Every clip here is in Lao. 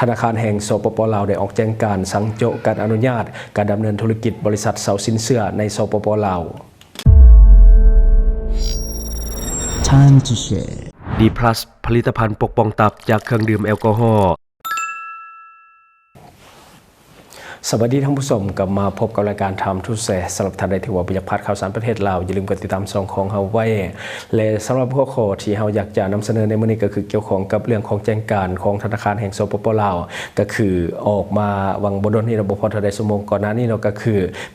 ທະນາຄານແຫ່ງ ສປປ ລາວ ໄດ້ອອກແຈ້ງການສັ່ງໂຈະການອະນຸຍາດການດຳເນີນທຸລະກິດບໍລິສັດເຊົ່າສິນເຊື່ອໃນ ສປປ ລາວ. Time to share. ດີພລັສ ຜະລິດຕະພັນປົກປ້ອງຕັບຈາກເຄື່ອງດື່ມແອລກໍຮໍ. ສະບາຍດີທ່ານຜູ້ຊົມ, ກັບມາພົບກັບລາຍການ Time to Share. ສຳລັບທ່ານໃດທີ່ວ່າບໍ່ຢາກພາດຂ່າວສານປະເທດລາວ, ຢ່າລືມກົດຕິດຕາມຊ່ອງຂອງເຮົາໄວ້. ແລະ ສຳລັບຫົວຂໍ້ທີ່ເຮົາຢາກຈະນຳສະເໜີໃນມື້ນີ້ ກໍຄືກ່ຽວຂ້ອງກັບເລື່ອງຂອງແຈ້ງການຂອງທະນາຄານແຫ່ງ ສປປ ລາວ ກໍຄືອອກມາຫວ່າງບໍ່ດົນນີ້ເນາະ, ບໍ່ພໍເທົ່າໃດຊົ່ວໂມງກ່ອນໜ້ານີ້ເນາະ, ກໍຄື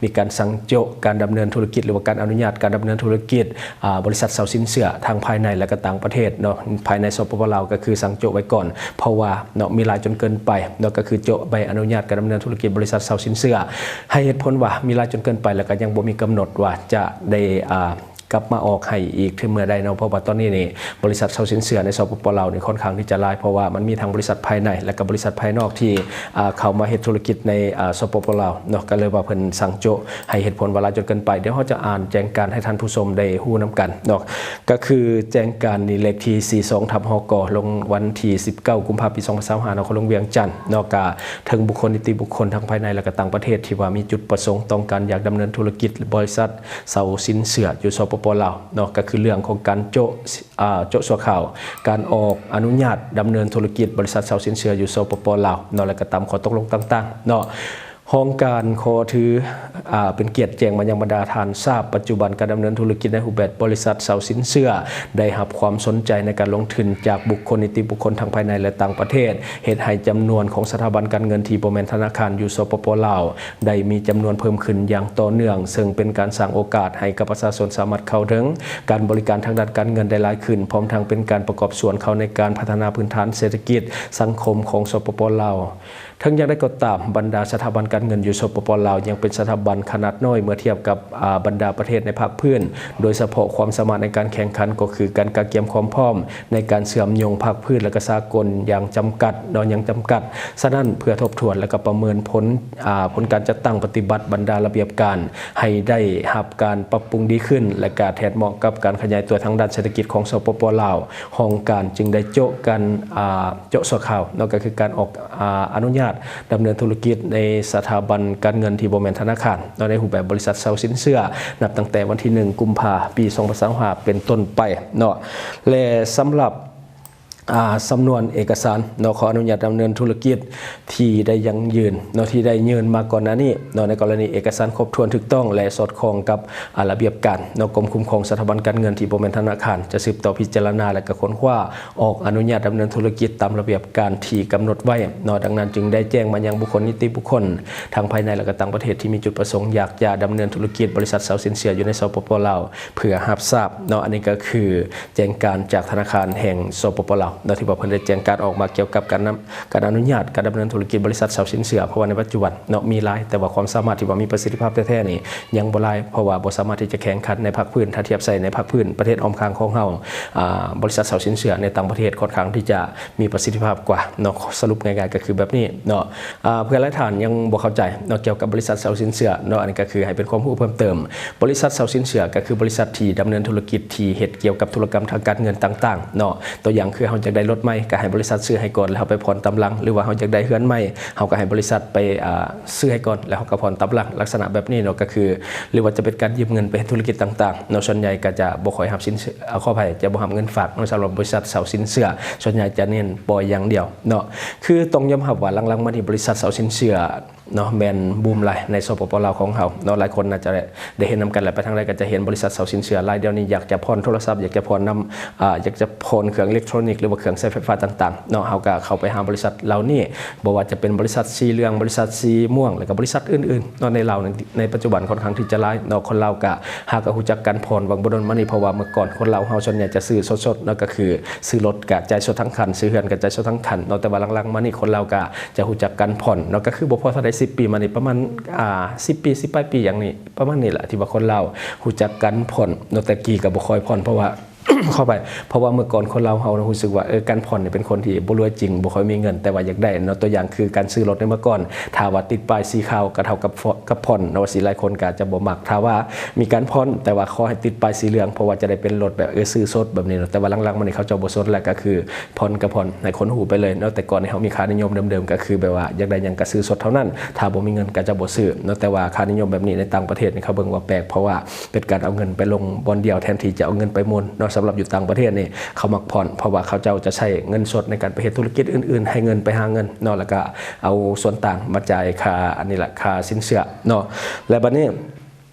ມີການສັ່ງໂຈະການດຳເນີນທຸລະກິດ ຫຼືວ່າການອະນຸຍາດການດຳເນີນທຸລະກິດ ອາ ບໍລິສັດເຊົ່າສິນເຊື່ອທັງພາຍໃນ ແລະ ກໍຕ່າງປະເທດເນາະ, ພາຍໃນ ສປປ ລາວ ກໍຄືສັ່ງໂຈະໄວ້ກ່ອນ ເພາະວ່າເນາະ ມີຫຼາຍຈົນເກີນໄປເນາະ, ກໍຄືໂຈະໃບອະນຸຍາດການດຳເນີນທຸລະກິດບໍລິສັດເຊົ່າສິນເຊື່ອ ໃຫ້ເຫດຜົນວ່າມີຫຼາຍຈົນເກີນໄປ ແລ້ວກໍຍັງບໍ່ມີກຳນົດວ່າຈະໄດ້ ອາ ກັບມາອອກໃຫ້ອີກເທື່ອເມື່ອໃດເນາະ, ເພາະວ່າຕອນນີ້ນີ້ ບໍລິສັດເຊົ່າສິນເຊື່ອໃນ ສປປ ລາວ ນີ້ຄ່ອນຂ້າງທີ່ຈະຫຼາຍ, ເພາະວ່າມັນມີທັງບໍລິສັດພາຍໃນ ແລະ ກໍບໍລິສັດພາຍນອກທີ່ ອາ ເຂົ້າມາເຮັດທຸລະກິດໃນ ອາ ສປປ ລາວ ເນາະ, ກໍເລີຍວ່າເພິ່ນສັ່ງໂຈະ ໃຫ້ເຫດຜົນວ່າຫຼາຍຈົນເກີນໄປ. ດຽວເຮົາຈະອ່ານແຈ້ງການໃຫ້ທ່ານຜູ້ຊົມໄດ້ຮູ້ນຳກັນເນາະ, ກໍຄືແຈ້ງການນີ້ເລກທີສີ່ສອງທັບ ຫກ ລົງວັນທີສິບເກົ້າ ກຸມພາ ປີສອງພັນຊາວຫ້າ ນະຄອນຫຼວງວຽງຈັນເນາະ, ກະເຖິງບຸກຄົນນິຕິບຸກຄົນທັງພາຍໃນ ແລະ ກໍຕ່າງປະເທດ ທີ່ວ່າມີຈຸດປະສົງຕ້ອງການຢາກດຳເນີນທຸລະກິດບໍລິສັດເຊົ່າສິນເຊື່ອຢູ່ ສປປ ລາວ ເນາະ, ກໍຄືເລື່ອງຂອງການໂຈະ ອາ ໂຈະຊົ່ວຄາວ ການອອກອະນຸຍາດດຳເນີນທຸລະກິດບໍລິສັດເຊົ່າສິນເຊື່ອຢູ່ ສປປ ລາວ ເນາະ, ແລະ ກໍຕາມຂໍ້ຕົກລົງຕ່າງໆເນາະ. ຫ້ອງການຂໍຖື ອາ ເປັນກຽດແຈ້ງມາຍັງບັນດາທ່ານຊາບ, ປັດຈຸບັນການດຳເນີນທຸລະກິດໃນຮູບແບບບໍລິສັດເຊົ່າສິນເຊື່ອ ໄດ້ຮັບຄວາມສົນໃຈໃນການລົງທຶນຈາກບຸກຄົນນິຕິບຸກຄົນທັງພາຍໃນ ແລະ ຕ່າງປະເທດ, ເຮັດໃຫ້ຈຳນວນຂອງສະຖາບັນການເງິນທີ່ບໍ່ແມ່ນທະນາຄານຢູ່ ສປປ ລາວ ໄດ້ມີຈຳນວນເພີ່ມຂຶ້ນຢ່າງຕໍ່ເນື່ອງ, ເຊິ່ງເປັນການສ້າງໂອກາດໃຫ້ກັບປະຊາຊົນສາມາດເຂົ້າເຖິງການບໍລິການທາງດ້ານການເງິນໄດ້ຫຼາຍຂຶ້ນ, ພ້ອມທັງເປັນການປະກອບສ່ວນເຂົ້າໃນການພັດທະນາພື້ນຖານເສດຖະກິດສັງຄົມຂອງ ສປປ ລາວ. ເຖິງຢ່າງໃດກໍຕາມ, ບັນດາສະຖາບັນການເງິນຢູ່ ສປປ ລາວ ຍັງເປັນສະຖາບັນຂະໜາດນ້ອຍເມື່ອທຽບກັບ ອາ ບັນດາປະເທດໃນພາກພື້ນ, ໂດຍສະເພາະຄວາມສາມາດໃນການແຂ່ງຂັນກໍຄືການກະກຽມຄວາມພ້ອມໃນການເຊື່ອມໂຍງພາກພື້ນ ແລະ ກະສາກົນຢ່າງຈຳກັດເນາະ, ຍັງຈຳກັດ. ສະນັ້ນ, ເພື່ອທົບທວນ ແລະ ກະປະເມີນຜົນ ອາ ຜົນການຈັດຕັ້ງປະຕິບັດບັນດາລະບຽບການໃຫ້ໄດ້ຮັບການປັບປຸງດີຂຶ້ນ ແລະ ກະແທດເໝາະກັບການຂະຫຍາຍຕົວທາງດ້ານເສດຖະກິດຂອງ ສປປ ລາວ, ຫ້ອງການຈຶ່ງໄດ້ໂຈະການ ອາ ໂຈະຊົ່ວຄາວເນາະ, ກໍຄືການອອກ ອາ ອະນຸຍາດດຳເນີນທຸລະກິດໃນສະຖາບັນການເງິນທີ່ບໍ່ແມ່ນທະນາຄານເນາະ, ໃນຮູບແບບບໍລິສັດເຊົ່າສິນເຊື່ອ ນັບຕັ້ງແຕ່ວັນທີໜຶ່ງ ກຸມພາ ປີສອງພັນຊາວຫ້າ ເປັນຕົ້ນໄປເນາະ. ແລະ ສຳລັບ ອາ ສຳນວນເອກະສານເນາະ ຂໍອະນຸຍາດດຳເນີນທຸລະກິດທີ່ໄດ້ຢັ້ງຢືນເນາະ ທີ່ໄດ້ຍື່ນມາກ່ອນໜ້ານີ້ເນາະ, ໃນກໍລະນີເອກະສານຄົບຖ້ວນຖືກຕ້ອງ ແລະ ສອດຄ່ອງກັບ ອາ ລະບຽບການເນາະ ກົມຄຸ້ມຄອງສະຖາບັນການເງິນທີ່ບໍ່ແມ່ນທະນາຄານ ຈະສືບຕໍ່ພິຈາລະນາ ແລະ ກະຄົ້ນຄວ້າອອກອະນຸຍາດດຳເນີນທຸລະກິດຕາມລະບຽບການທີ່ກຳນົດໄວ້ເນາະ. ດັ່ງນັ້ນຈຶ່ງໄດ້ແຈ້ງມາຍັງບຸກຄົນນິຕິບຸກຄົນ ທັງພາຍໃນ ແລະ ກະຕ່າງປະເທດທີ່ມີຈຸດປະສົງຢາກຈະດຳເນີນທຸລະກິດບໍລິສັດເຊົ່າສິນເຊື່ອຢູ່ໃນ ສປປ ລາວ ເພື່ອຮັບຊາບເນາະ. ອັນນີ້ກໍຄື ແຈ້ງການຈາກທະນາຄານແຫ່ງ ສປປ ລາວ ເນາະ ທີ່ວ່າເພິ່ນໄດ້ແຈ້ງການອອກມາກ່ຽວກັບການນຳ ການອະນຸຍາດການດຳເນີນທຸລະກິດບໍລິສັດເຊົ່າສິນເຊື່ອ, ເພາະວ່າໃນປັດຈຸບັນເນາະ ມີຫຼາຍ ແຕ່ວ່າຄວາມສາມາດທີ່ວ່າມີປະສິດທິພາບແທ້ໆນີ້ຍັງບໍ່ຫຼາຍ, ເພາະວ່າບໍ່ສາມາດທີ່ຈະແຂ່ງຂັນໃນພາກພື້ນ ຖ້າທຽບໃສ່ໃນພາກພື້ນປະເທດອ້ອມຂ້າງຂອງເຮົາ. ອາ ບໍລິສັດເຊົ່າສິນເຊື່ອໃນຕ່າງປະເທດຄ່ອນຂ້າງທີ່ຈະມີປະສິດທິພາບກວ່າເນາະ. ສະຫຼຸບງ່າຍໆກໍຄືແບບນີ້ເນາະ. ອາ ເພື່ອຫຼາຍທ່ານຍັງບໍ່ເຂົ້າໃຈເນາະ ກ່ຽວກັບບໍລິສັດເຊົ່າສິນເຊື່ອເນາະ, ອັນນີ້ກໍຄືໃຫ້ເປັນຄວາມຮູ້ເພີ່ມເຕີມ. ບໍລິສັດເຊົ່າສິນເຊື່ອກໍຄືບໍລິສັດທີ່ດຳເນີນທຸລະກິດທີ່ເຮັດກ່ຽວກັບທຸລະກຳທາງການເງິນຕ່າງໆເນາະ. ຕົວຢ່າງຄືເຮົາຢາກໄດ້ລົດໃໝ່ ກໍໃຫ້ບໍລິສັດຊື້ໃຫ້ກ່ອນ ແລ້ວເຮົາໄປຜ່ອນຕາມຫຼັງ, ຫຼືວ່າເຮົາຢາກໄດ້ເຮືອນໃໝ່ ເຮົາກໍໃຫ້ບໍລິສັດໄປ ອາ ຊື້ໃຫ້ກ່ອນ ແລ້ວເຮົາກໍຜ່ອນຕາມຫຼັງ. ລັກສະນະແບບນີ້ເນາະ ກໍຄື ຫຼືວ່າຈະເປັນການຢືມເງິນໄປເຮັດທຸລະກິດຕ່າງໆເນາະ, ສ່ວນໃຫຍ່ກໍຈະບໍ່ຄ່ອຍຮັບສິນເຊື່ອ ອາ ຂໍອະໄພ ຈະບໍ່ຮັບເງິນຝາກເນາະ. ສຳລັບບໍລິສັດເຊົ່າສິນເຊື່ອ ສ່ວນໃຫຍ່ຈະເນັ້ນປ່ອຍຢ່າງດຽວເນາະ. ຄືຕ້ອງຍອມຮັບວ່າຫຼັງໆມານີ້ ບໍລິສັດເຊົ່າສິນເຊື່ອ ເນາະ ແມ່ນບູມຫຼາຍໃນ ສປປ ລາວ ຂອງເຮົາເນາະ. ຫຼາຍຄົນໜ້າຈະໄດ້ເຫັນນຳກັນແຫຼະ, ໄປທາງໃດກໍຈະເຫັນບໍລິສັດເຊົ່າສິນເຊື່ອ. ລາຍດຽວນີ້ຢາກຈະຜ່ອນໂທລະສັບ, ຢາກຈະຜ່ອນນຳ ອາ ຢາກຈະຜ່ອນເຄື່ອງເອເລັກໂທຣນິກ ຫຼືວ່າເຄື່ອງໃຊ້ໄຟຟ້າຕ່າງໆເນາະ, ເຮົາກໍເຂົ້າໄປຫາບໍລິສັດເຫຼົ່ານີ້. ບໍ່ວ່າຈະເປັນບໍລິສັດສີເຫຼືອງ, ບໍລິສັດສີມ່ວງ ແລ້ວກໍບໍລິສັດອື່ນໆເນາະ ໃນລາວໃນ ໃນປັດຈຸບັນຄ່ອນຂ້າງທີ່ຈະຫຼາຍເນາະ. ຄົນລາວກໍຫາກໍຮູ້ຈັກການຜ່ອນຫວ່າງບໍ່ດົນມານີ້, ເພາະວ່າເມື່ອກ່ອນຄົນລາວເຮົາສ່ວນໃຫຍ່ຈະຊື້ສົດໆເນາະ, ກໍຄືຊື້ລົດກໍຈ່າຍສົດທັງຄັນ, ຊື້ເຮືອນກໍຈ່າຍສົດທັງຄັນເນາະ. ແຕ່ວ່າຫຼັງໆມານີ້ຄົນລາວກໍ ຈະຮູ້ຈັກການຜ່ອນເນາະ, ກໍຄືບໍ່ພໍເທົ່າໃດ ສິບປີມານີ້ ປະມານ ອາ ສິບປີ ສິບປາຍປີຫຍັງນີ້ ປະມານນີ້ແຫຼະ ທີ່ວ່າຄົນລາວຮູ້ຈັກການຜ່ອນເນາະ. ແຕ່ກີ້ກໍບໍ່ຄ່ອຍຜ່ອນ ເພາະວ່າ ຂໍອະໄພ ເພາະວ່າເມື່ອກ່ອນຄົນລາວເຮົານະ ຮູ້ສຶກວ່າ ເອີ ການຜ່ອນນີ້ເປັນຄົນທີ່ບໍ່ລວຍຈິງ ບໍ່ຄ່ອຍມີເງິນ ແຕ່ວ່າຢາກໄດ້ເນາະ. ຕົວຢ່າງຄືການຊື້ລົດໃນເມື່ອກ່ອນ ຖ້າວ່າຕິດປ້າຍສີຂາວກໍເທົ່າກັບ ກັບຜ່ອນເນາະ ວ່າຊີ້ ຫຼາຍຄົນກໍອາດຈະບໍ່ມັກ ຖ້າວ່າມີການຜ່ອນ ແຕ່ວ່າຂໍໃຫ້ຕິດປ້າຍສີເຫຼືອງ ເພາະວ່າຈະໄດ້ເປັນລົດແບບ ເອີ ຊື້ສົດແບບນີ້ເນາະ. ແຕ່ວ່າຫຼັງໆມານີ້ເຂົາເຈົ້າບໍ່ສົນແລ້ວ ກໍຄືຜ່ອນກໍຜ່ອນ ໃຫ້ຄົນຮູ້ໄປເລີຍເນາະ. ແຕ່ກ່ອນນີ້ເຮົາມີຄ່ານິຍົມເດີມໆ ກໍຄືແບບວ່າຢາກໄດ້ຫຍັງກໍຊື້ສົດເທົ່ານັ້ນ ຖ້າບໍ່ມີເງິນກໍຈະບໍ່ຊື້ເນາະ. ແຕ່ວ່າຄ່ານິຍົມແບບນີ້ໃນຕ່າງປະເທດນີ້ ເຂົາເບິ່ງວ່າແປກ ເພາະວ່າ ເປັນການເອົາເງິນໄປລົງບ່ອນດຽວ ແທນທີ່ຈະເອົາເງິນໄປໝູນເນາະ. ສຳລັບຢູ່ຕ່າງປະເທດນີ້ ເຂົາມັກຜ່ອນ ເພາະວ່າເຂົາເຈົ້າຈະໃຊ້ເງິນສົດໃນການໄປເຮັດທຸລະກິດອື່ນໆ ໃຫ້ເງິນໄປຫາເງິນເນາະ ແລ້ວກະເອົາສ່ວນຕ່າງມາຈ່າຍຄ່າ ອັນນີ້ລະ ຄ່າສິນເຊື່ອເນາະ. ແລະ ບັດນີ້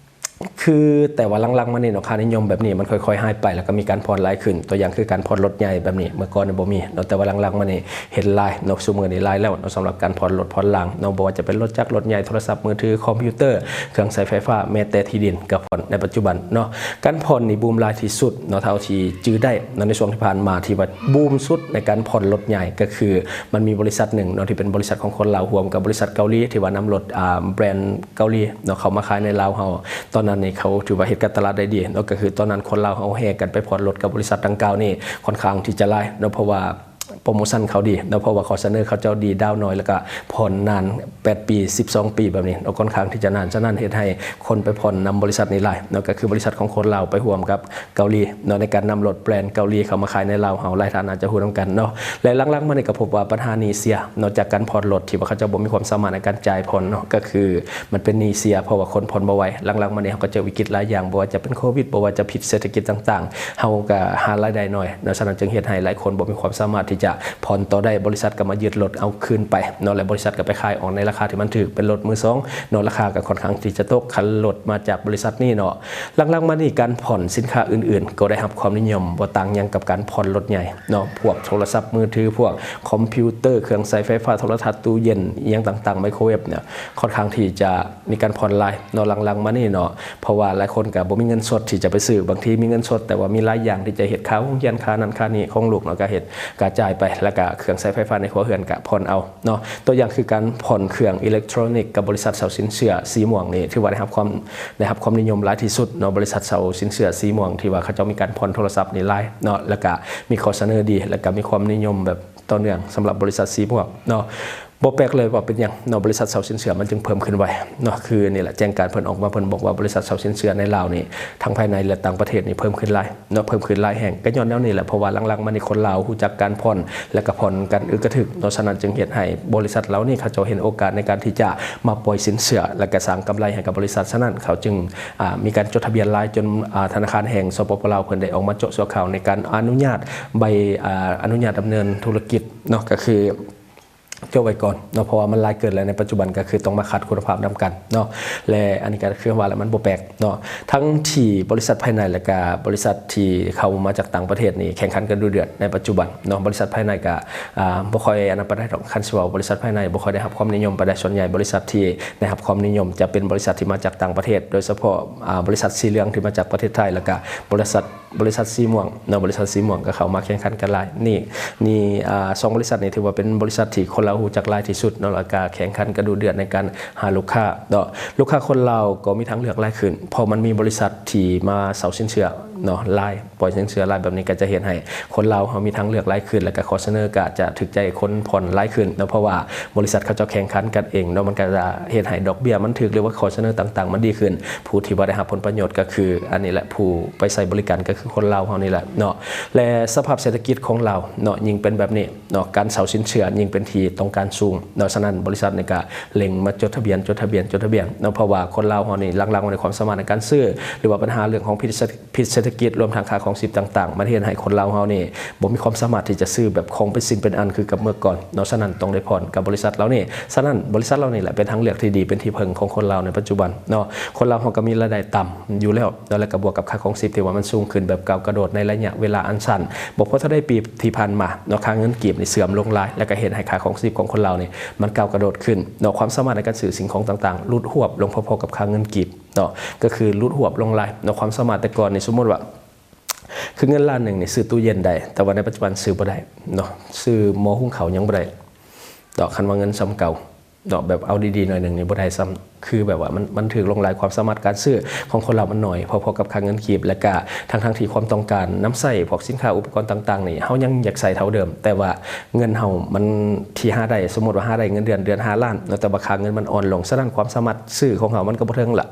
ຄື ແຕ່ວ່າຫຼັງໆມານີ້ເນາະ ຄ່ານິຍົມແບບນີ້ມັນຄ່ອຍໆຫາຍໄປ ແລ້ວກໍມີການຜ່ອນຫຼາຍຂຶ້ນ. ຕົວຢ່າງຄືການຜ່ອນລົດໃຫຍ່ແບບນີ້ ເມື່ອກ່ອນນີ້ບໍ່ມີເນາະ ແຕ່ວ່າຫຼັງໆມານີ້ເຫັນຫຼາຍເນາະ ຊຸມື້ນີ້ຫຼາຍແລ້ວເນາະ ສຳລັບການຜ່ອນລົດຜ່ອນລາງເນາະ. ບໍ່ວ່າຈະເປັນລົດຈັກ ລົດໃຫຍ່ ໂທລະສັບມືຖື ຄອມພິວເຕີ ເຄື່ອງໃຊ້ໄຟຟ້າ ແມ້ແຕ່ທີ່ດິນກໍຜ່ອນໃນປັດຈຸບັນເນາະ. ການຜ່ອນນີ້ບູມຫຼາຍທີ່ສຸດເນາະ ເທົ່າທີ່ຈື່ໄດ້ເນາະ ໃນຊ່ວງທີ່ຜ່ານມາ ທີ່ວ່າບູມສຸດໃນການຜ່ອນລົດໃຫຍ່ ກໍຄືມັນມີບໍລິສັດໜຶ່ງເນາະ ທີ່ເປັນບໍລິສັດຂອງຄົນລາວ ຮ່ວມກັບບໍລິສັດເກົາຫຼີ ທີ່ວ່ານຳລົດ ອ່າ ແບຣນເກົາຫຼີເນາະ ເຂົ້າມາຂາຍໃນລາວເຮົາ. ຕອນນັ້ນນີ້ເຂົາຖືວ່າເຮັດການຕະຫຼາດໄດ້ດີເນາະ ກໍຄືຕອນນັ້ນຄົນລາວເຮົາແຫ່ກັນໄປຜ່ອນລົດກັບບໍລິສັດດັ່ງກ່າວນີ້ ຂ້ອນຂ້າງທີ່ຈະຫຼາຍເນາະ ເພາະວ່າໂປຣໂມຊັນເຂົາດີເນາະ ເພາະວ່າຂໍ້ສະເໜີເຂົາເຈົ້າດີ ດາວໜ້ອຍ ແລ້ວກະຜ່ອນນານແປດປີ ສິບສອງປີແບບນີ້ເນາະ ຂ້ອນຂ້າງທີ່ຈະນານ. ສະນັ້ນເຮັດໃຫ້ຄົນໄປຜ່ອນນຳບໍລິສັດນີ້ຫຼາຍເນາະ ກໍຄືບໍລິສັດຂອງຄົນລາວໄປຮ່ວມກັບ ເກົາຫຼີເນາະ ໃນການນຳລົດແບຣນເກົາຫຼີເຂົ້າມາຂາຍໃນລາວເຮົາ. ຫຼາຍທ່ານອາດຈະຮູ້ນຳກັນເນາະ. ແລະ ຫຼັງໆມານີ້ກໍພົບວ່າບັນຫາໜີ້ເສຍເນາະ ຈາກການຜ່ອນລົດທີ່ວ່າເຂົາເຈົ້າບໍ່ມີຄວາມສາມາດໃນການຈ່າຍຜ່ອນເນາະ ກໍຄືມັນເປັນໜີ້ເສຍ ເພາະວ່າຄົນຜ່ອນບໍ່ໄຫວ. ຫຼັງໆມານີ້ເຮົາກໍເຈີວິກິດຫຼາຍຢ່າງ ບໍ່ວ່າຈະເປັນໂຄວິດ ບໍ່ວ່າຈະພິດເສດຖະກິດຕ່າງໆ ເຮົາກໍຫາລາຍໄດ້ໜ້ອຍເນາະ. ສະນັ້ນຈຶ່ງເຮັດໃຫ້ຫຼາຍຄົນບໍ່ມີຄວາມສາມາດທີ່ຈະຜ່ອນຕໍ່ໄດ້ ບໍລິສັດກໍມາຍຶດລົດເອົາຄືນໄປເນາະ ແລະ ບໍລິສັດກໍໄປຂາຍອອກໃນລາຄາທີ່ມັນຖືກ ເປັນລົດມືສອງເນາະ ລາຄາກໍຂ້ອນຂ້າງທີ່ຈະຕົກ ຄັນລົດມາຈາກບໍລິສັດນີ້ເນາະ. ຫຼັງໆມານີ້ການຜ່ອນສິນຄ້າອື່ນໆກໍໄດ້ຮັບຄວາມນິຍົມ ບໍ່ຕ່າງຫຍັງກັບການຜ່ອນລົດໃຫຍ່ເນາະ. ພວກໂທລະສັບມືຖື ພວກຄອມພິວເຕີ ເຄື່ອງໃຊ້ໄຟຟ້າ ໂທລະທັດ ຕູ້ເຢັນ ອີ່ຫຍັງຕ່າງໆ ໄມໂຄເວຟເນຍ ຂ້ອນຂ້າງທີ່ຈະມີການຜ່ອນຫຼາຍເນາະ ຫຼັງໆມານີ້ເນາະ ເພາະວ່າຫຼາຍຄົນກໍບໍ່ມີເງິນສົດທີ່ຈະໄປຊື້. ບາງທີມີເງິນສົດ ແຕ່ວ່າມີຫຼາຍຢ່າງທີ່ຈະເຮັດ ຄ່າໂຮງຮຽນ ຄ່ານັ້ນຄ່ານີ້ຂອງລູກເນາະ ກໍເຮັດ ກໍຈ່າຍໄປ ແລ້ວກໍເຄື່ອງໃຊ້ໄຟຟ້າໃນຄົວເຮືອນກໍຜ່ອນເອົາ ເນາະ. ຕົວຢ່າງຄືການຜ່ອນເຄື່ອງອີເລັກໂທຣນິກກັບບໍລິສັດເຊົ່າສິນເຊື່ອສີມ່ວງນີ້ ຖືວ່າໄດ້ຮັບຄວາມ ໄດ້ຮັບຄວາມນິຍົມຫຼາຍທີ່ສຸດເນາະ. ບໍລິສັດເຊົ່າສິນເຊື່ອສີມ່ວງທີ່ວ່າເຂົາເຈົ້າມີການຜ່ອນໂທລະສັບນີ້ຫຼາຍເນາະ ແລ້ວກະມີຂໍ້ສະເໜີດີ ແລ້ວກະມີຄວາມນິຍົມແບບຕໍ່ເນື່ອງສຳລັບບໍລິສັດສີມ່ວງເນາະ. ບໍ່ແປກເລີຍວ່າເປັນຫຍັງເນາະ ບໍລິສັດເຊົ່າສິນເຊື່ອມັນຈຶ່ງເພີ່ມຂຶ້ນໄວເນາະ. ຄືນີ້ແຫຼະ ແຈ້ງການເພິ່ນອອກມາ ເພິ່ນບອກວ່າບໍລິສັດເຊົ່າສິນເຊື່ອໃນລາວນີ້ ທັງພາຍໃນ ແລະ ຕ່າງປະເທດນີ້ເພີ່ມຂຶ້ນຫຼາຍ ເນາະ ເພີ່ມຂຶ້ນຫຼາຍແຮງ ກໍຍ້ອນແນວນີ້ແຫຼະ ເພາະວ່າຫຼັງໆມານີ້ຄົນລາວຮູ້ຈັກການຜ່ອນ ແລະ ກໍຜ່ອນກັນອຶກກະທຶກເນາະ. ສະນັ້ນຈຶ່ງເຮັດໃຫ້ບໍລິສັດເຫຼົ່ານີ້ເຂົາເຈົ້າເຫັນໂອກາດໃນການທີ່ຈະມາປ່ອຍສິນເຊື່ອ ແລະ ກໍສ້າງກຳໄລໃຫ້ກັບບໍລິສັດ. ສະນັ້ນເຂົາຈຶ່ງ ອ່າ ມີການຈົດທະບຽນຫຼາຍ ຈົນ ອ່າ ທະນາຄານແຫ່ງ ສປປ ລາວ ເພິ່ນໄດ້ອອກມາໂຈະຊົ່ວຄາວໃນການອະນຸຍາດໃບ ອ່າ ອະນຸຍາດດຳເນີນທຸລະກິດເນາະ ກໍຄື ໂຈະໄວ້ກ່ອນເນາະ ເພາະວ່າມັນຫຼາຍເກີນແລ້ວ ໃນປັດຈຸບັນກໍຄືຕ້ອງມາຂັດຄຸນນະພາບນຳກັນເນາະ. ແລະ ອັນນີ້ກໍຄືວ່າແລ້ວມັນບໍ່ແປກເນາະ ທັງທີ່ບໍລິສັດພາຍໃນ ແລະ ກະບໍລິສັດທີ່ເຂົ້າມາຈາກຕ່າງປະເທດນີ້ແຂ່ງຂັນກັນດຸເດືອດໃນປັດຈຸບັນເນາະ. ບໍລິສັດພາຍໃນກະ ອ່າ ບໍ່ຄ່ອຍອັນນັ້ນປານໃດດອກ ຄັນຊິເວົ້າບໍລິສັດພາຍໃນບໍ່ຄ່ອຍໄດ້ຮັບຄວາມນິຍົມປານໃດ. ສ່ວນໃຫຍ່ບໍລິສັດທີ່ໄດ້ຮັບຄວາມນິຍົມຈະເປັນບໍລິສັດທີ່ມາຈາກຕ່າງປະເທດ ໂດຍສະເພາະ ອ່າ ບໍລິສັດສີເຫຼືອງທີ່ມາຈາກປະເທດໄທ ແລະ ກະບໍລິສັດ ບໍລິສັດສີມ່ວງເນາະ ບໍລິສັດສີມ່ວງກໍເຂົ້າມາແຂ່ງຂັນກັນຫຼາຍ. ນີ້ ນີ້ ອ່າ ສອງບໍລິສັດນີ້ຖືວ່າເປັນບໍລິສັດທີ່ຄົນລາວຮູ້ຈັກຫຼາຍທີ່ສຸດເນາະ ແລ້ວກໍແຂ່ງຂັນກັນດຸເດືອດໃນການຫາລູກຄ້າເນາະ. ລູກຄ້າຄົນລາວກໍມີທາງເລືອກຫຼາຍຂຶ້ນ ເພາະມັນມີບໍລິສັດທີ່ມາເຊົ່າສິນເຊື່ອເນາະຫຼາຍ ປ່ອຍສິນເຊື່ອຫຼາຍ ແບບນີ້ກໍຈະເຮັດໃຫ້ຄົນລາວເຮົາມີທາງເລືອກຫຼາຍຂຶ້ນ ແລ້ວກໍຂໍ້ສະເໜີກໍຈະຖືກໃຈຄົນຜ່ອນຫຼາຍຂຶ້ນເນາະ. ເພາະວ່າບໍລິສັດເຂົາເຈົ້າແຂ່ງຂັນກັນເອງເນາະ ມັນກໍຈະເຮັດໃຫ້ດອກເບ້ຍມັນຖືກ ຫຼືວ່າຂໍ້ສະເໜີຕ່າງໆມັນດີຂຶ້ນ. ຜູ້ທີ່ວ່າໄດ້ຮັບຜົນປະໂຫຍດກໍຄືອັນນີ້ແຫຼະ ຜູ້ໄປໃຊ້ບໍລິການກໍຄື ຄົນລາວເຮົານີ້ແຫຼະເນາະ. ແລະ ສະພາບເສດຖະກິດຂອງລາວເນາະ ຍິ່ງເປັນແບບນີ້ເນາະ ການເຊົ່າສິນເຊື່ອຍິ່ງເປັນທີ່ຕ້ອງການສູງເນາະ. ສະນັ້ນ ບໍລິສັດນີ້ກະເລັ່ງມາຈົດທະບຽນ ຈົດທະບຽນ ຈົດທະບຽນເນາະ ເພາະວ່າຄົນລາວເຮົານີ້ຫຼັງໆມານີ້ ຄວາມສາມາດໃນການຊື້ ຫຼືວ່າບັນຫາເລື່ອງຂອງພິດເສດ ພິດເສດຖະກິດ ລວມທັງຄ່າຄອງຊີບຕ່າງໆ ມັນເຮັດໃຫ້ຄົນລາວເຮົານີ້ບໍ່ມີຄວາມສາມາດທີ່ຈະຊື້ແບບຂອງເປັນສິ່ງເປັນອັນຄືກັບເມື່ອກ່ອນເນາະ. ສະນັ້ນຕ້ອງໄດ້ຜ່ອນກັບບໍລິສັດເຫຼົ່ານີ້. ສະນັ້ນ ບໍລິສັດເຫຼົ່ານີ້ແຫຼະ ເປັນທາງເລືອກທີ່ດີ ເປັນທີ່ເພິ່ງຂອງຄົນລາວໃນປັດຈຸບັນເນາະ. ຄົນລາວເຮົາກໍມີລາຍໄດ້ຕ່ຳ ຢູ່ແລ້ວເນາະ ແລະ ກະບວກກັບຄ່າຄອງຊີບທີ່ວ່າມັນສູງຂຶ້ນແບບກ້າວກະໂດດໃນໄລຍະເວລາອັນສັ້ນ ບໍ່ພໍເທົ່າໃດປີທີ່ຜ່ານມາເນາະ ຄ່າເງິນກີບນີ້ເສື່ອມລົງຫຼາຍ ແລະ ກະເຮັດໃຫ້ຄ່າຄອງຊີບຂອງຄົນລາວນີ້ມັນກ້າວກະໂດດຂຶ້ນເນາະ. ຄວາມສາມາດໃນການຊື້ສິ່ງຂອງຕ່າງໆຫຼຸດຫວບລົງພໍໆກັບຄ່າເງິນກີບເນາະ ກໍຄືຫຼຸດຫວບລົງຫຼາຍເນາະ. ຄວາມສາມາດແຕ່ກ່ອນນີ້ ສົມມຸດວ່າ ຄືເງິນລ້ານໜຶ່ງນີ້ຊື້ຕູ້ເຢັນໄດ້ ແຕ່ວ່າໃນປັດຈຸບັນຊື້ບໍ່ໄດ້ເນາະ ຊື້ໝໍ້ຫຸງເຂົ້າຍັງບໍ່ໄດ້ດອກ ຄັນວ່າເງິນສ່ຳເກົ່າ ເນາະ ແບບເອົາດີໆໜ້ອຍໜຶ່ງນີ້ບໍ່ໄດ້ຊ້ຳ ຄືແບບວ່າມັນ ມັນຖືກລົງຫຼາຍ ຄວາມສາມາດການຊື້ຂອງຄົນລາວມັນໜ້ອຍ ພໍໆກັບຄ່າເງິນກີບ ແລະກະທັງໆທີ່ຄວາມຕ້ອງການນຳໃຊ້ພວກສິນຄ້າອຸປະກອນຕ່າງໆນີ້ ເຮົາຍັງຢາກໃຊ້ເທົ່າເດີມ ແຕ່ວ່າເງິນເຮົາມັນທີ່ຫາໄດ້ ສົມມຸດວ່າຫາໄດ້ເງິນເດືອນ ເດືອນຫ້າລ້ານເນາະ ແຕ່ວ່າຄ່າເງິນມັນອ່ອນລົງ ສະນັ້ນຄວາມສາມາດຊື້ຂອງເຮົາມັນກໍບໍ່ເຖິງລະ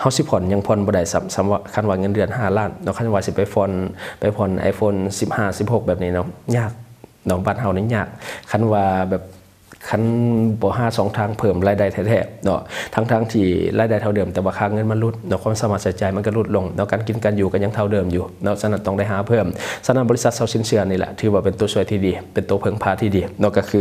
ເຮົາຊິຜ່ອນຍັງຜ່ອນບໍ່ໄດ້ຊ້ຳ ສຳ ຄັນວ່າເງິນເດືອນຫ້າລ້ານເນາະ ຄັນວ່າຊິໄປຜ່ອນ ໄປຜ່ອນ iPhone ສິບຫ້າ ສິບຫົກ ແບບນີ້ເນາະ ຍາກເນາະ ບ້ານເຮົານີ້ຍາກ ຄັນວ່າແບບ ຄັນບໍ່ຫາຊ່ອງທາງເພີ່ມລາຍໄດ້ແທ້ໆເນາະ ທັງໆທີ່ລາຍໄດ້ເທົ່າເດີມ ແຕ່ວ່າຄ່າເງິນມັນຫຼຸດເນາະ ຄວາມສາມາດໃຊ້ຈ່າຍມັນກໍຫຼຸດລົງເນາະ ການກິນການຢູ່ກໍຍັງເທົ່າເດີມຢູ່ເນາະ ສະນັ້ນຕ້ອງໄດ້ຫາເພີ່ມ ສະນັ້ນບໍລິສັດເຊົາສິນເຊື່ອນີ້ແຫຼະ ຖືວ່າເປັນຕົວຊ່ວຍທີ່ດີ ເປັນຕົວເພິ່ງພາທີ່ດີເນາະ ກໍຄື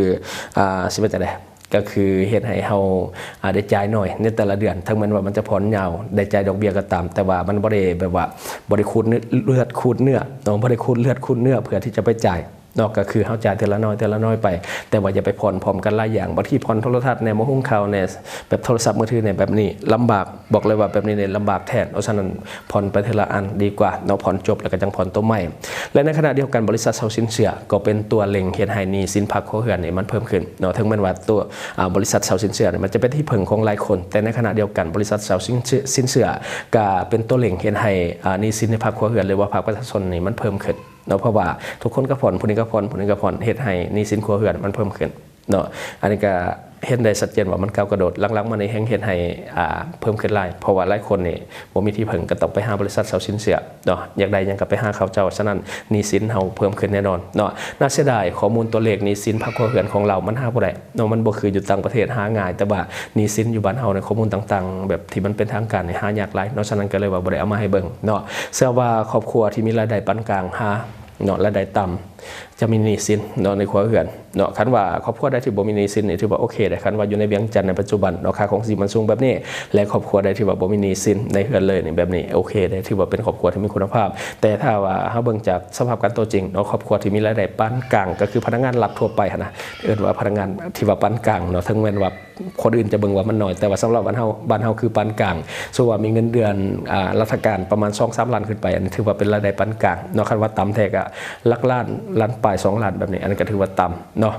ອ່າ ຊິວ່າຈັ່ງໃດ ກໍຄືເຮັດໃຫ້ເຮົາ ອ່າ ໄດ້ຈ່າຍໜ້ອຍໃນແຕ່ລະເດືອນ ເຖິງແມ່ນວ່າມັນຈະຜ່ອນຍາວ ໄດ້ຈ່າຍດອກເບ້ຍກໍຕາມ ແຕ່ວ່າມັນບໍ່ໄດ້ແບບວ່າ ບໍ່ໄດ້ຂູດເລືອດຂູດເນື້ອເນາະ ບໍ່ໄດ້ຂູດເລືອດຂູດເນື້ອເພື່ອທີ່ຈະໄປຈ່າຍ ເນາະ ກໍຄືເຮົາຈ່າຍເທື່ອລະໜ້ອຍ ເທື່ອລະໜ້ອຍໄປ ແຕ່ວ່າຢ່າໄປຜ່ອນພ້ອມກັນຫຼາຍຢ່າງ ບາງທີຜ່ອນໂທລະທັດແດ່ ໝໍ້ຫຸງເຂົ້າແດ່ ແບບໂທລະສັບມືຖືແດ່ ແບບນີ້ລຳບາກ ບອກເລີຍວ່າແບບນີ້ນີ້ລຳບາກແທ້ ເພາະສະນັ້ນຜ່ອນໄປເທື່ອລະອັນດີກວ່າເນາະ ຜ່ອນຈົບແລ້ວກໍຈັ່ງຜ່ອນໂຕໃໝ່ ແລະໃນຂະນະດຽວກັນບໍລິສັດເຊົ່າສິນເຊື່ອກໍເປັນຕົວເລັ່ງເຮັດໃຫ້ໜີ້ສິນພາກຄົວເຮືອນນີ້ມັນເພີ່ມຂຶ້ນເນາະ ເຖິງແມ່ນວ່າຕົວ ອາ ບໍລິສັດເຊົ່າສິນເຊື່ອນີ້ມັນຈະເປັນທີ່ເພິ່ງຂອງຫຼາຍຄົນ ແຕ່ໃນຂະນະດຽວກັນບໍລິສັດເຊົ່າສິນເຊື່ອ ກໍເປັນຕົວເລັ່ງເຮັດໃຫ້ ອາ ໜີ້ສິນໃນພາກຄົວເຮືອນ ຫຼືວ່າພາກປະຊາຊົນນີ້ມັນເພີ່ມຂຶ້ນ ເນາະ ເພາະວ່າທຸກຄົນກໍຜ່ອນ ຜູ້ນີ້ກໍຜ່ອນ ຜູ້ນີ້ກໍຜ່ອນ ເຮັດໃຫ້ໜີ້ສິນຄົວເຮືອນມັນເພີ່ມຂຶ້ນເນາະ ອັນນີ້ກໍເຫັນໄດ້ຊັດເຈນວ່າມັນກ້າວກະໂດດ ຫຼັງໆມານີ້ແຮ່ງເຮັດໃຫ້ ອ່າ ເພີ່ມຂຶ້ນຫຼາຍ ເພາະວ່າຫຼາຍຄົນນີ້ບໍ່ມີທີ່ເພິ່ງ ກໍຕ້ອງໄປຫາບໍລິສັດເຊົ່າສິນເຊື່ອເນາະ ຢາກໄດ້ຫຍັງກໍໄປຫາເຂົາເຈົ້າ ສະນັ້ນໜີ້ສິນເຮົາເພີ່ມຂຶ້ນແນ່ນອນເນາະ ໜ້າເສຍດາຍ ຂໍ້ມູນຕົວເລກໜີ້ສິນພາກຄົວເຮືອນຂອງລາວມັນຫາບໍ່ໄດ້ເນາະ ມັນບໍ່ຄືຢູ່ຕ່າງປະເທດ ຫາງ່າຍ ແຕ່ວ່າໜີ້ສິນຢູ່ບ້ານເຮົາໃນຂໍ້ມູນຕ່າງໆ ແບບທີ່ມັນເປັນທາງການນີ້ຫາຍາກຫຼາຍເນາະ ສະນັ້ນກໍເລີຍວ່າບໍ່ໄດ້ເອົາມາໃຫ້ເບິ່ງເນາະ ເຊື່ອວ່າຄອບຄົວທີ່ມີລາຍໄດ້ປານກາງຫາ ເນາະ ລາຍໄດ້ຕ່ຳ ຈະມີໜີ້ສິນເນາະ ໃນຄົວເຮືອນເນາະ ຄັນວ່າຄອບຄົວໃດທີ່ບໍ່ມີໜີ້ສິນນີ້ ຖືວ່າໂອເຄເດ້ ຄັນວ່າຢູ່ໃນວຽງຈັນໃນປັດຈຸບັນເນາະ ຄ່າຄອງຊີບມັນສູງແບບນີ້ ແລະຄອບຄົວໃດທີ່ວ່າບໍ່ມີໜີ້ສິນໃນເຮືອນເລີຍນີ້ ແບບນີ້ໂອເຄເດ້ ຖືວ່າເປັນຄອບຄົວທີ່ມີຄຸນນະພາບ ແຕ່ຖ້າວ່າເຮົາເບິ່ງຈາກສະພາບການຕົວຈິງເນາະ ຄອບຄົວທີ່ມີລາຍໄດ້ປານກາງ ກໍຄືພະນັກງານລັດທົ່ວໄປຫັ້ນນະ ເອີ້ນວ່າພະນັກງານທີ່ວ່າປານກາງເນາະ ເຖິງແມ່ນວ່າ ຄົນອື່ນຈະເບິ່ງວ່າມັນໜ້ອຍ ແຕ່ວ່າສຳລັບບ້ານເຮົາ ບ້ານເຮົາຄືປານກາງ ສົມມຸດວ່າມີເງິນເດືອນ ອ່າ ລັດຖະການປະມານສອງສາມລ້ານຂຶ້ນໄປ ອັນນີ້ຖືວ່າເປັນລາຍໄດ້ປານກາງເນາະ ຄັນວ່າຕ່ຳແທ້ກໍຫຼັກລ້ານ ລ້ານປາຍ ສອງລ້ານ ແບບນີ້ ອັນນີ້ກໍຖືວ່າຕ່ຳເນາະ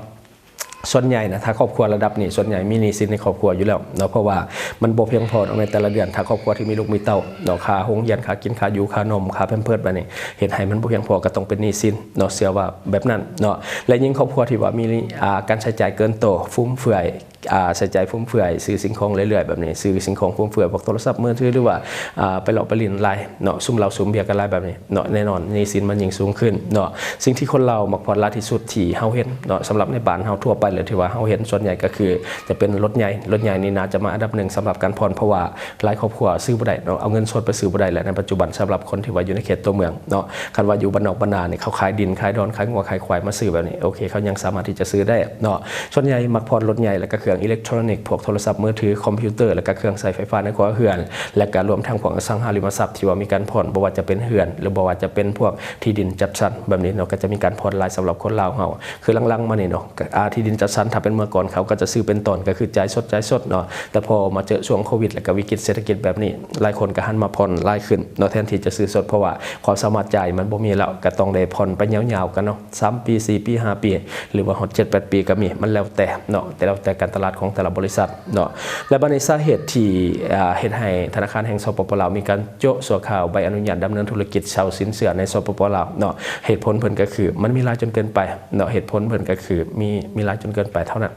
ສ່ວນໃຫຍ່ນະ ຖ້າຄອບຄົວລະດັບນີ້ ສ່ວນໃຫຍ່ມີໜີ້ສິນໃນຄອບຄົວຢູ່ແລ້ວເນາະ ເພາະວ່າມັນບໍ່ພຽງພໍໃນແຕ່ລະເດືອນ ຖ້າຄອບຄົວທີ່ມີລູກມີເຕົ້າເນາະ ຄ່າໂຮງຮຽນ ຄ່າກິນ ຄ່າຢູ່ ຄ່ານົມ ຄ່າ Pampers ແບບນີ້ ເຮັດໃຫ້ມັນບໍ່ພຽງພໍ ກໍຕ້ອງເປັນໜີ້ສິນເນາະ ເຊື່ອວ່າແບບນັ້ນເນາະ ແລະຍິ່ງຄອບຄົວທີ່ວ່າມີ ອ່າ ການໃຊ້ຈ່າຍເກີນໂຕ ຟຸມເຟືອຍ ອ່າ ໃຊ້ຈ່າຍຟຸມເຟືອຍ ຊື້ສິ່ງຂອງເລື້ອຍໆແບບນີ້ ຊື້ສິ່ງຂອງຟຸມເຟືອຍ ພວກໂທລະສັບມືຖື ຫຼືວ່າ ອ່າ ໄປເລາະໄປຫຼິ້ນຫຼາຍເນາະ ສຸມເຫຼົ້າສຸມເບຍກັນຫຼາຍແບບນີ້ເນາະ ແນ່ນອນໜີ້ສິນມັນຍິ່ງສູງຂຶ້ນເນາະ ສິ່ງທີ່ຄົນລາວມັກຜ່ອນຫຼາຍທີ່ສຸດທີ່ເຮົາເຫັນເນາະ ສຳລັບໃນບ້ານເຮົາທົ່ວໄປ ຫຼືທີ່ວ່າເຮົາເຫັນສ່ວນໃຫຍ່ກໍຄືຈະເປັນລົດໃຫຍ່ ລົດໃຫຍ່ນີ້ໜ້າຈະມາອັນດັບໜຶ່ງສຳລັບການຜ່ອນ ເພາະວ່າຫຼາຍຄອບຄົວຊື້ບໍ່ໄດ້ເນາະ ເອົາເງິນສົດໄປຊື້ບໍ່ໄດ້ແລ້ວໃນປັດຈຸບັນ ສຳລັບຄົນທີ່ວ່າຢູ່ໃນເຂດຕົວເມືອງເນາະ ຄັນວ່າຢູ່ບ້ານນອກບ້ານນານີ້ ເຂົາຂາຍດິນຂາຍດອນ ຂາຍງົວຂາຍຄວາຍມາຊື້ແບບນີ້ ໂອເຄ ເຂົາຍັງສາມາດທີ່ຈະຊື້ໄດ້ເນາະ ສ່ວນໃຫຍ່ມັກຜ່ອນລົດໃຫຍ່ ແລະກະເຄື່ອງອີເລັກໂທຣນິກ ພວກໂທລະສັບມືຖື ຄອມພິວເຕີ ແລະກະເຄື່ອງໃຊ້ໄຟຟ້າໃນຄົວເຮືອນ ແລະກະລວມທັງພວກອະສັງຫາລິມະຊັບທີ່ວ່າມີການຜ່ອນ ບໍ່ວ່າຈະເປັນເຮືອນ ຫຼືບໍ່ວ່າຈະເປັນພວກທີ່ດິນຈັດສັນແບບນີ້ເນາະ ກະຈະມີການຜ່ອນຫຼາຍສຳລັບຄົນລາວເຮົາ ຄືຫຼັງໆມານີ້ເນາະ ອາ ທີ່ດິນຈັດສັນ ຖ້າເປັນເມື່ອກ່ອນເຂົາກໍຈະຊື້ເປັນຕອນ ກໍຄືຈ່າຍສົດ ຈ່າຍສົດເນາະ ແຕ່ພໍມາເຈີຊ່ວງໂຄວິດ ແລະກະວິກິດເສດຖະກິດແບບນີ້ ຫຼາຍຄົນກໍຫັນມາຜ່ອນຫຼາຍຂຶ້ນເນາະ ແທນທີ່ຈະຊື້ສົດ ເພາະວ່າຄວາມສາມາດຈ່າຍມັນບໍ່ມີແລ້ວ ກໍຕ້ອງໄດ້ຜ່ອນໄປຍາວໆກັນເນາະ ສາມປີ ສີ່ປີ ຫ້າປີ ຫຼືວ່າຮອດເຈັດແປດປີກໍມີ ມັນແລ້ວແຕ່ເນາະ ແຕ່ແລ້ວແຕ່ການຕະຫຼາດຂອງແຕ່ລະບໍລິສັດເນາະ ແລະບາດນີ້ສາເຫດທີ່ ອ່າ ເຮັດໃຫ້ທະນາຄານແຫ່ງ ສປປ ລາວ ມີການໂຈະຊົ່ວຄາວໃບອະນຸຍາດດຳເນີນທຸລະກິດເຊົ່າສິນເຊື່ອໃນ ສປປ ລາວ ເນາະ ເຫດຜົນເພິ່ນກໍຄືມັນມີຫຼາຍຈົນເກີນໄປເນາະ ເຫດຜົນເພິ່ນກໍຄືມີ ມີຫຼາຍຈົນເກີນໄປເທົ່ານັ້ນ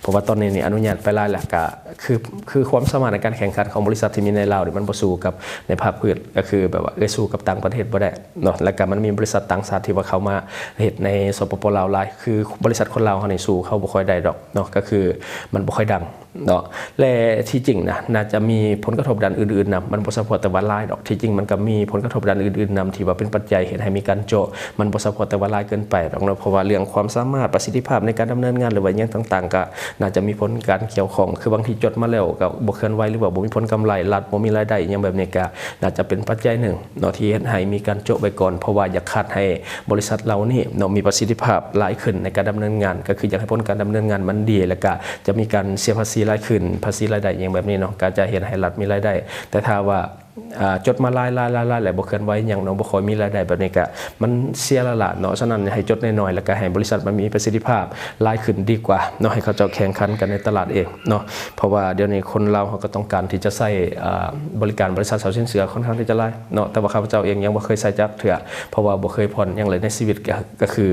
ເພາະວ່າຕອນນີ້ນີ້ອະນຸຍາດໄປຫຼາຍແລ້ວ ກະຄື ຄືຄວາມສາມາດໃນການແຂ່ງຂັນຂອງບໍລິສັດທີ່ມີໃນລາວນີ້ ມັນບໍ່ສູ້ກັບໃນພາກພື້ນ ກໍຄືແບບວ່າ ເອີ ສູ້ກັບຕ່າງປະເທດບໍ່ໄດ້ເນາະ ແລ້ວກະມັນມີບໍລິສັດຕ່າງຊາດທີ່ວ່າເຂົ້າມາເຮັດໃນ ສປປ ລາວ ຫຼາຍ ຄືບໍລິສັດຄົນລາວເຮົານີ້ສູ້ເຂົາບໍ່ຄ່ອຍໄດ້ດອກເນາະ ກໍຄືມັນບໍ່ຄ່ອຍດັງເນາະ ແລະທີ່ຈິງນະ ໜ້າຈະມີຜົນກະທົບດ້ານອື່ນໆນຳ ມັນບໍ່ສະເພາະແຕ່ວ່າລາຍດອກ ທີ່ຈິງມັນກໍມີຜົນກະທົບດ້ານອື່ນໆນຳ ທີ່ວ່າເປັນປັດໄຈເຮັດໃຫ້ມີການໂຈະ ມັນບໍ່ສະເພາະແຕ່ວ່າລາຍເກີນໄປດອກເນາະ ເພາະວ່າເລື່ອງຄວາມສາມາດ ປະສິດທິພາບໃນການດຳເນີນງານ ຫຼືວ່າຫຍັງຕ່າງໆ ກໍໜ້າຈະມີຜົນການກ່ຽວຂ້ອງ ຄືບາງທີຈົດມາແລ້ວກໍບໍ່ເຄື່ອນໄຫວ ຫຼືວ່າບໍ່ມີຜົນກຳໄລ ລັດບໍ່ມີລາຍໄດ້ ອີ່ຫຍັງແບບນີ້ ກໍໜ້າຈະເປັນປັດໄຈໜຶ່ງເນາະ ທີ່ເຮັດໃຫ້ມີການໂຈະໄວ້ກ່ອນ ເພາະວ່າຢາກຂັດໃຫ້ບໍລິສັດເຫຼົ່ານີ້ເນາະ ມີປະສິດທິພາບຫຼາຍຂຶ້ນໃນການດຳເນີນງານ ກໍຄືຢາກໃຫ້ຜົນການດຳເນີນງານມັນດີ ແລ້ວກໍຈະມີການເສຍພາສີຫຼາຍຂຶ້ນ ພາສີລາຍໄດ້ ອີ່ຫຍັງແບບນີ້ເນາະ ກໍຈະເຮັດໃຫ້ລັດມີລາຍໄດ້ ແຕ່ຖ້າວ່າ ອ່າ ຈົດມາຫຼາຍໆໆໆ ແລ້ວບໍ່ເຄື່ອນໄຫວຫຍັງເນາະ ບໍ່ຄ່ອຍມີລາຍໄດ້ ແບບນີ້ກະມັນເສຍລະລະເນາະ. ສະນັ້ນໃຫ້ຈົດນ້ອຍໆ ແລ້ວກະໃຫ້ບໍລິສັດມັນມີປະສິດທິພາບຫຼາຍຂຶ້ນດີກວ່າເນາະ ໃຫ້ເຂົາເຈົ້າແຂ່ງຂັນກັນໃນຕະຫຼາດເອງເນາະ. ເພາະວ່າດຽວນີ້ຄົນລາວເຮົາກໍຕ້ອງການທີ່ຈະໃຊ້ ອ່າ ບໍລິການບໍລິສັດເຊົ່າສິນເຊື່ອຄ່ອນຂ້າງທີ່ຈະຫຼາຍເນາະ ແຕ່ວ່າຂ້າພະເຈົ້າເອງຍັງບໍ່ເຄີຍໃຊ້ຈັກເທື່ອ ເພາະວ່າບໍ່ເຄີຍຜ່ອນຫຍັງເລີຍໃນຊີວິດ ກະ ກະຄື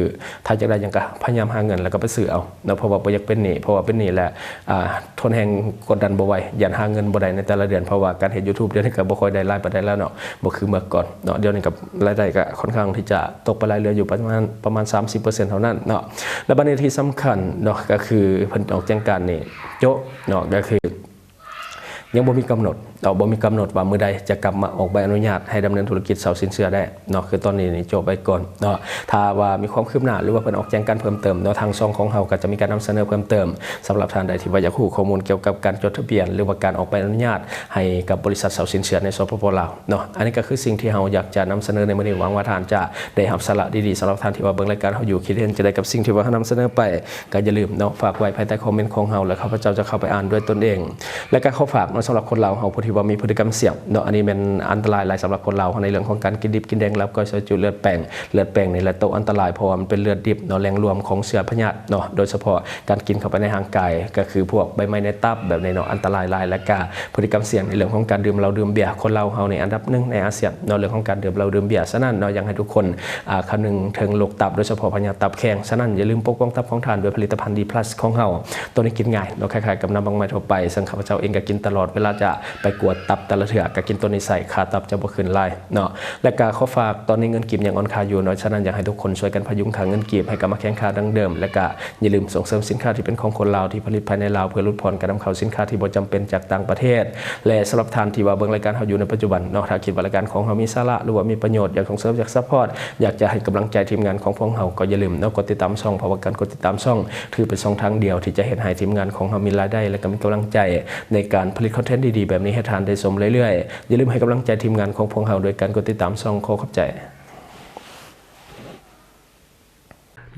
ຖ້າຢາກໄດ້ຫຍັງກະພະຍາຍາມຫາເງິນ ແລ້ວກໍໄປຊື້ເອົາເນາະ ເພາະວ່າບໍ່ຢາກເປັນໜີ້ ເພາະວ່າເປັນໜີ້ແລ້ວ ອ່າ ທົນແຮງກົດດັນບໍ່ໄຫວ ຢ້ານຫາເງິນບໍ່ໄດ້ໃນແຕ່ລະເດືອນ ເພາະວ່າການເຮັດ YouTube ດຽວນີ້ກໍບໍ່ຄ່ອຍໄດ້ຫຼາຍປານໃດແລ້ວເນາະ ບໍ່ຄືເມື່ອກ່ອນເນາະ. ດຽວນີ້ກໍລາຍໄດ້ກໍຄ່ອນຂ້າງທີ່ຈະຕົກໄປຫຼາຍ ເຫຼືອຢູ່ປະມານ ປະມານສາມສິບເປີເຊັນເທົ່ານັ້ນເນາະ. ແລະ ບັດນີ້ທີ່ສຳຄັນເນາະ ກໍຄືເພິ່ນອອກແຈ້ງການນີ້ໂຈະເນາະ ກໍຄື ຍັງບໍ່ມີກຳນົດເນາະ ບໍ່ມີກຳນົດວ່າມື້ໃດຈະກັບມາອອກໃບອະນຸຍາດໃຫ້ດຳເນີນທຸລະກິດເຊົ່າສິນເຊື່ອໄດ້ເນາະ ຄືຕອນນີ້ນີ້ໂຈະໄວ້ກ່ອນເນາະ. ຖ້າວ່າມີຄວາມຄືບໜ້າ ຫຼືວ່າເພິ່ນອອກແຈ້ງການເພີ່ມເຕີມເນາະ ທາງຊ່ອງຂອງເຮົາກໍຈະມີການນຳສະເໜີເພີ່ມເຕີມ ສຳລັບທ່ານໃດທີ່ວ່າຢາກຮູ້ຂໍ້ມູນກ່ຽວກັບການຈົດທະບຽນ ຫຼືວ່າການອອກໃບອະນຸຍາດໃຫ້ກັບບໍລິສັດເຊົ່າສິນເຊື່ອໃນ ສປປ ລາວເນາະ. ອັນນີ້ກໍຄືສິ່ງທີ່ເຮົາຢາກຈະນຳສະເໜີໃນມື້ນີ້ ຫວັງວ່າທ່ານຈະໄດ້ຮັບສາລະດີໆ. ສຳລັບທ່ານທີ່ວ່າເບິ່ງລາຍການເຮົາຢູ່ ຄິດເຫັນຈັ່ງໃດກັບສິ່ງທີ່ວ່າເຮົານຳສະເໜີໄປ ກໍຢ່າລືມເນາະ ຝາກໄວ້ພາຍໃຕ້ຄອມເມັນຂອງເຮົາ ແລະ ຂ້າພະເຈົ້າຈະເຂົ້າໄປອ່ານດ້ວຍຕົນເອງ. ແລະ ກໍຂໍຝາກເນາະ ສຳລັບຄົນລາວເຮົາຜູ້ທີ່ວ່າມີພຶດຕິກຳສ່ຽງເນາະ ອັນນີ້ແມ່ນອັນຕະລາຍຫຼາຍສຳລັບຄົນລາວເຮົາ ໃນເລື່ອງຂອງການກິນດິບກິນແດງ ລາບກ້ອຍ ຊອຍຈຸ ເລືອດແປງ. ເລືອດແປງນີ້ແຫຼະໂຕອັນຕະລາຍ ເພາະວ່າມັນເປັນເລືອດດິບເນາະ ແຫຼ່ງລວມຂອງເຊື້ອພະຍາດເນາະ ໂດຍສະເພາະການກິນເຂົ້າໄປໃນຮ່າງກາຍ ກໍຄືພວກໃບໄມ້ໃນຕັບແບບນີ້ເນາະ ອັນຕະລາຍຫຼາຍ. ແລະ ກໍ ພຶດຕິກຳສ່ຽງໃນເລື່ອງຂອງການດື່ມເຫຼົ້າດື່ມເບຍ ຄົນລາວເຮົານີ້ອັນດັບໜຶ່ງໃນອາຊຽນເນາະ ເລື່ອງຂອງການດື່ມເຫຼົ້າດື່ມເບຍ. ສະນັ້ນເນາະ ຢາກໃຫ້ທຸກຄົນ ອ່າ ຄຳນຶງເຖິງໂລກຕັບ ໂດຍສະເພາະພະຍາດຕັບແຂງ. ສະນັ້ນຢ່າລືມປົກປ້ອງຕັບຂອງທ່ານດ້ວຍຜະລິດຕະພັນ ດີພລັສ ຂອງເຮົາ. ໂຕນີ້ກິນງ່າຍເນາະ ຄ້າຍໆກັບນ້ຳໝາກໄມ້ທົ່ວໄປ ເຊິ່ງຂ້າພະເຈົ້າເອງກໍກິນຕະຫຼອດ ເວລາຈະໄປກວດຕັບແຕ່ລະເທື່ອ ກໍກິນໂຕນີ້ໃສ່ ຄ່າຕັບຈະບໍ່ຂຶ້ນຫຼາຍເນາະ. ແລະ ກໍຂໍຝາກ ຕອນນີ້ເງິນກີບຍັງອ່ອນຄ່າຢູ່ເນາະ ສະນັ້ນຢາກໃຫ້ທຸກຄົນຊ່ວຍກັນພະຍຸງຄ່າເງິນກີບໃຫ້ກັບມາແຂງຄ່າດັ່ງເດີມ ແລະ ກໍ ຢ່າລືມສົ່ງເສີມສິນຄ້າທີ່ເປັນຂອງຄົນລາວ ທີ່ຜະລິດພາຍໃນລາວ ເພື່ອຫຼຸດຜ່ອນການນຳເຂົ້າສິນຄ້າທີ່ບໍ່ຈຳເປັນຈາກຕ່າງປະເທດ. ແລະ ສຳລັບທ່ານທີ່ວ່າເບິ່ງລາຍການເຮົາຢູ່ໃນປັດຈຸບັນເນາະ ຖ້າຄິດວ່າລາຍການຂອງເຮົາມີສາລະ ຫຼືວ່າມີປະໂຫຍດ ຢາກສົ່ງເສີມ ຢາກຊັບພອດ ຢາກຈະໃຫ້ກຳລັງໃຈທີມງານຂອງພວກເຮົາ ກໍຢ່າລືມເນາະ ກົດຕິດຕາມຊ່ອງ ເພາະວ່າການກົດຕິດຕາມຊ່ອງ ຖືເປັນຊ່ອງທາງດຽວທີ່ຈະເຮັດໃຫ້ທີມງານຂອງເຮົາມີລາຍໄດ້ ແລະ ກໍມີກຳລັງໃຈໃນການຜະລິດຄອນເທັນດີໆແບບນີ້ໃຫ້ທ່ານໄດ້ຊົມເລື້ອຍໆ. ຢ່າລືມໃຫ້ກຳລັງໃຈທີມງານຂອງພວກເຮົາໂດຍການກົດຕິດຕາມຊ່ອງ. ຂໍຂອບໃຈ.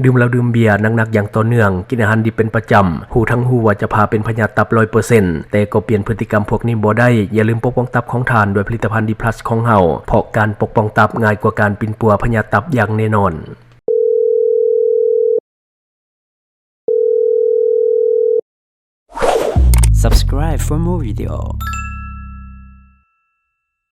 ດື່ມເຫຼົ້າດື່ມເບຍໜັກໆຢ່າງຕໍ່ເນື່ອງ, ກິນອາຫານດິບເປັນປະຈຳ, ຮູ້ທັງຮູ້ວ່າຈະພາເປັນພະຍາດຕັບຮ້ອຍເປີເຊັນ ແຕ່ກໍປ່ຽນພຶດຕິກຳພວກນີ້ບໍ່ໄດ້. ຢ່າລືມປົກປ້ອງຕັບຂອງທ່ານດ້ວຍຜະລິດຕະພັນ ດີພລັສ ຂອງເຮົາ, ເພາະການປົກປ້ອງຕັບງ່າຍກວ່າການປິ່ນປົວພະຍາດຕັບຢ່າງແນ່ນອນ. Subscribe for more video.